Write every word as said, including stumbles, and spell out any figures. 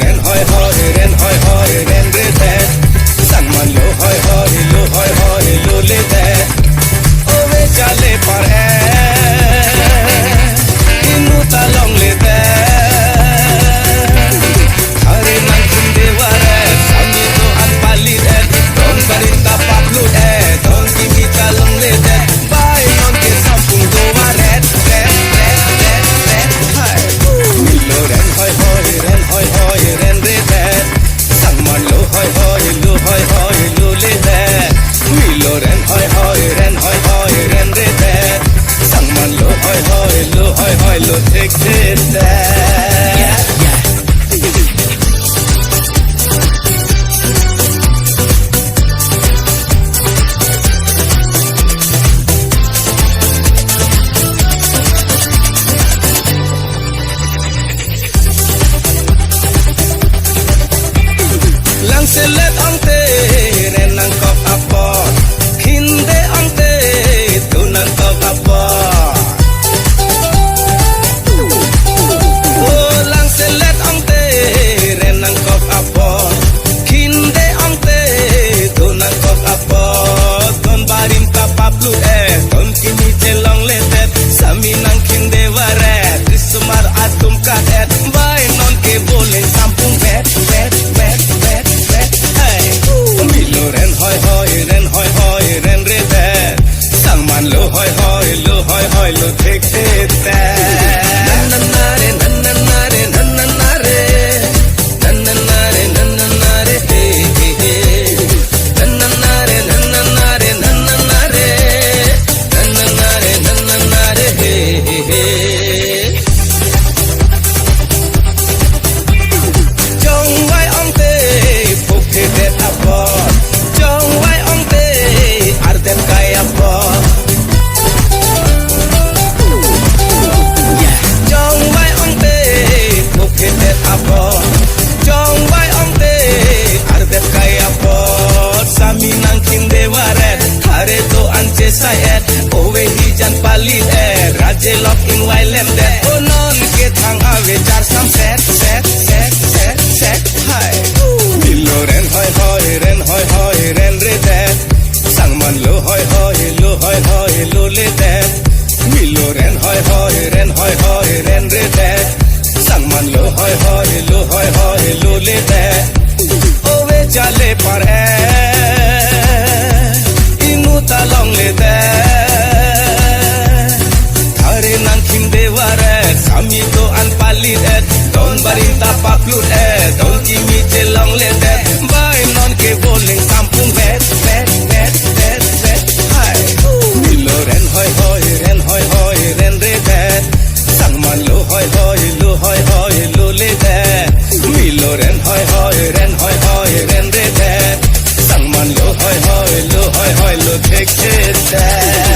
Ren hoi hoi, ren hoi hoi, ren re det. Sangman lo hoi hoi, lo hoi hoi, lo le det. Ove chale par e. Inut ta longle det. Thare nangkhin de varet. Sami do-an pali det. Don barim ta paplut e. Don kimi ta longle det. Bai non ke sampung do varet. Ret, ret, ret, ret. Hai. Milo ren hoi hoi, ren hoi hoi, ren re det. Sangman lo hoi hoi, lo hoi hoi, lo le det. Milo ren hoi hoi, ren hoi hoi, ren re det. Sangman lo hoi hoi, lo hoi hoi, lo thekthek det. Langselet ong te, ren nangkok apot. Khinde ong te, tu nangkok apot. O langselet ong te, ren nangkok apot. Khinde ong te, tu nangkok apot. Don barim ta paplut e, don kimi chelongle det. Sami nangkhin de varet. Risomar atum ka det. Bai non ke boleng sampung vet, vet, vet, vet, vet. Hey. Milo ren hoi hoi, ren hoi hoi, ren re det. Sangman lo hoi hoi, lo hoi hoi, lo thekthek det. Nan nan na re, nan nan na re, nan nan na re. Nan nan na re, nan nan na re, he, he, he. Nan nan na re, nan nan na re, nan nan na re. Nan nan na re, nan nan na re, he, he, he. Jongvai ong te, phuke det apot. Jongvai ong te, ardet kai apot. Jongvai ong te, phuke det apot. Jongvai ong te, ardet kai apot. Sami nangkhin de varet. Thare do-an chesai et. Ove hijan pali et. Raje lok ingvai lem det. O non ke thang ave char sam set, set, set, set, set. Hai. Milo ren hoi hoi, ren hoi hoi, ren re det. Sangman lo hoi hoi, lo hoi hoi, lo le det. Milo ren hoi hoi, ren hoi hoi, ren re det. Sangman lo hoi hoi, lo hoi hoi, lo le det. Ove chale par e. Inut ta longle det. Thare nangkhin de varet. Sami do-an pali et. Don barim ta paplut e. Don kimi chelongle det. Bai non ke boleng sampung vet, vet, vet, vet, vet. Hai. Milo ren hoi hoi, ren hoi hoi, ren re det. Sangman lo hoi hoi, lo hoi hoi, lo le det. Milo ren hoi hoi, ren hoi hoi, ren re det. Sangman lo hoi hoi, lo hoi hoi, lo thekthek det.